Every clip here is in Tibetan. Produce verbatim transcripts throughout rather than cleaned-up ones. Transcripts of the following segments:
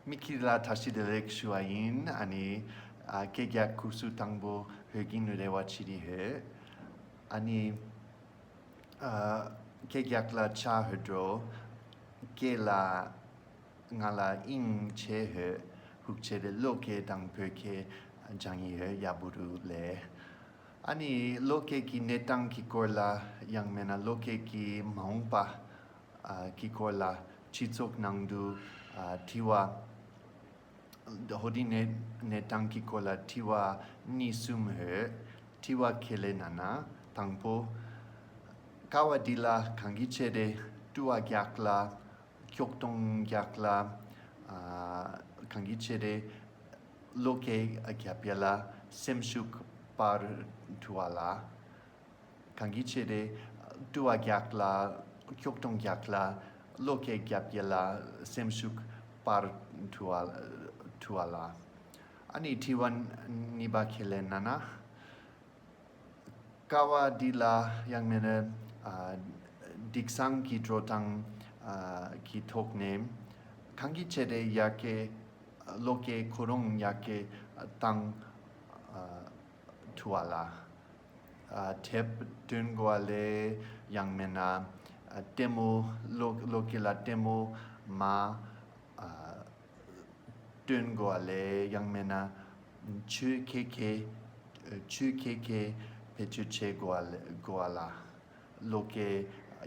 མི་ཁྱེད་ལ་བཀྲ་ཤིས་བདེ་ལེགས་ཞུ་བ་ཡིན། ཨ་ནི་ཨ་སྐད་རྒྱག་ཁུ་སུ་དང་པོ་ཧོ་གིན་རེ་བ་ཆི་རི་ཧོ། ཨ་ནི་ཨ་སྐད་རྒྱག་ལ་ཆ་ཧོ་འགྲོ། སྐད་ལ་ང་ལ་ཨིང་ཆེ་ཧོ། ཧུག་ཆེ་རེ་ལོ་སྐད་དང་བོད་སྐད་སྦྱང་ཡི་ཧོ། ཡ་བུ་རུ་ལེ། ཨ་ནི་ལོ་སྐད་ཀྱི་གནས་སྟངས་ཀྱི་སྐོར་ལ་ཡང་མེད་ན་ལོ་སྐད་ཀྱི་མ་འོངས་པ་ཨ་གི་སྐོར་ལ་སྤྱི་ཚོགས་ནང་དུ་ཨ་དྲི་བ་ཧོ་དི་གནས་གནས་སྟངས་ཀྱི་སྐོར་ལ་དྲི་བ་གཉིས་གསུམ་ཧོ། དྲི་བ་ཁས་ལེན་ན་ན་དང་པོ། ཀ་བ་འདི་ལ་གང་གི་ཆེད་དེ་ཏུ་བ་རྒྱག་ལ་ཀྱོག་གཏོང་རྒྱག་ལ་ཨ་གང་གི་ཆེད་དེ་ལོ་སྐད་རྒྱབ་ཡ་ལ་སེམས་ཤུགས་སྤར་ཐུབ་བ་ལ། གང་གི་ཆེད་དེ་ཏུ་བ་རྒྱག་ལ་ཀྱོག་གཏོང་རྒྱག་ལ་ལོ་སྐད་རྒྱབ་ཡ་ལ་སེམས་ཤུགས་སྤར་ཐུབ་བ་ཐུབ་བ་ལ། ཨ་ནི་དྲི་བ་གཉིས་པ་ཁས་ལེན་ན་ན། ཀ་བ་འདི་ལ་ཡང་མེད་ན་ཨ་སྡིག་སང་གི་འགྲོ་སྟངས་ཨ་གི་ཐོག་ནས་གང་གི་ཆེད་དེ་ཡ་གེ་ལོ་སྐད་ཁོ་རང་ཡ་གེ་བཏང་ཨ་ཐུབ་བ་ལ། ཨ་དེབ་སྟོན་དགོས་པ་ལས་ཡང་མེད་ན་ཨ་ལྟད་མོ་ལོ་ལོ་སྐད་ལ་ལྟད་མོ་མ་ཨ་སྟོན་དགོས་པ་ལས་ཡང་མེད་ན་ཆོས་ཁེ་ཁེ་ཆོས་ཁེ་ཁེ་བེད་སྤྱོད་བྱེད་དགོས་པ་ལས་དགོས་པ་ལ་ལོ་སྐད་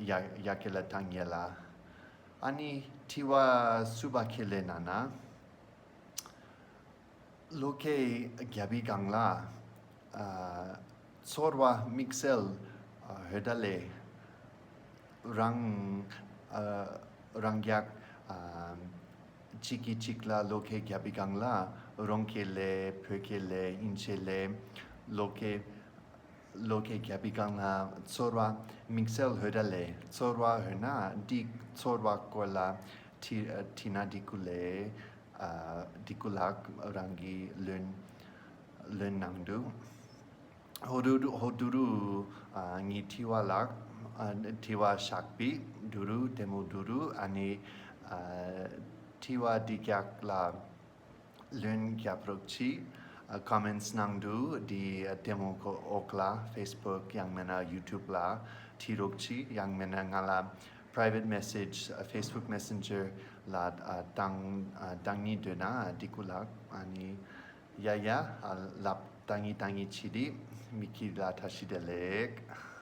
ཡ་ཡ་གེ་ལ་བཏང་ཡས་ལ། ཨ་ནི་དྲི་བ་གསུམ་པ་ཁས་ལེན་ན་ན། ལོ་སྐད་རྒྱབ་པའི་སྒང་ལ་ཨ་ཚོར་བ་དམིགས་བསལ་ཨ་ཧོད་ལས་རང་ཨ་རང་རྒྱག་ཨ་གཅིག་གིས་གཅིག་ལ་ལོ་སྐད་རྒྱབ་པའི་སྒང་ལ་རང་སྐད་ལས་བོད་སྐད་ལས་ཨིན་ཇི་ལས་ལོ་སྐད་ལོ་སྐད་རྒྱབ་པའི་སྒང་ལ་ཚོར་བ་དམིགས་བསལ་ཧོད་ལས་ཚོར་བ་ཧོད་ན་འདི་ཚོར་བ་སྐོར་ལ་དྲི་དྲི་ན་འགྲིག་གི་ལས། ཨ་འདི་ཀུ་ལགས་རང་གི་ལོན་ལོན་ནང་དུ། ཧོ་དུ་རུ་ཧོ་དུ་རུ་ཨ་ངའི་དྲི་བ་ལགས་ཨ་དྲི་བ་ཤག་པི་དུ་རུ་དེ་མོ་དུ་རུ་ཨ་ནི་ཨ་དྲི་བ་འདི་རྒྱག་ལ་ལོན་རྒྱབ་རོགས་གྱིས། ཨ་ཀོ་མེན་ཊི་ནང་དུ་འདི་ཨ་དེ་མོ་གོ་འོག་ལ་ཕེ་སི་བུག་ཡང་མེད་ན་ཡུ་ཊུབ་ལ་བྲིས་རོགས་གྱིས། ཡང་མེད་ན་ང་ལ་པ་རའི་ཝེ་ཊི་མེ་སེ་ཇི་ཕེ་སི་བུག་མེ་སེན་ཇར་ལ་ཨ་བཏང་ཨ་བཏང་ནི་འདོད་ན་འདི་ཀུ་ལགས་ཨ་ནི་ཡ་ཡ་ཨ་ལབ་བཏང་ནི་བཏང་ནི་ཆི་དི་མི་ཁྱེད་ལ་བཀྲ་ཤིས་བདེ་ལེགས།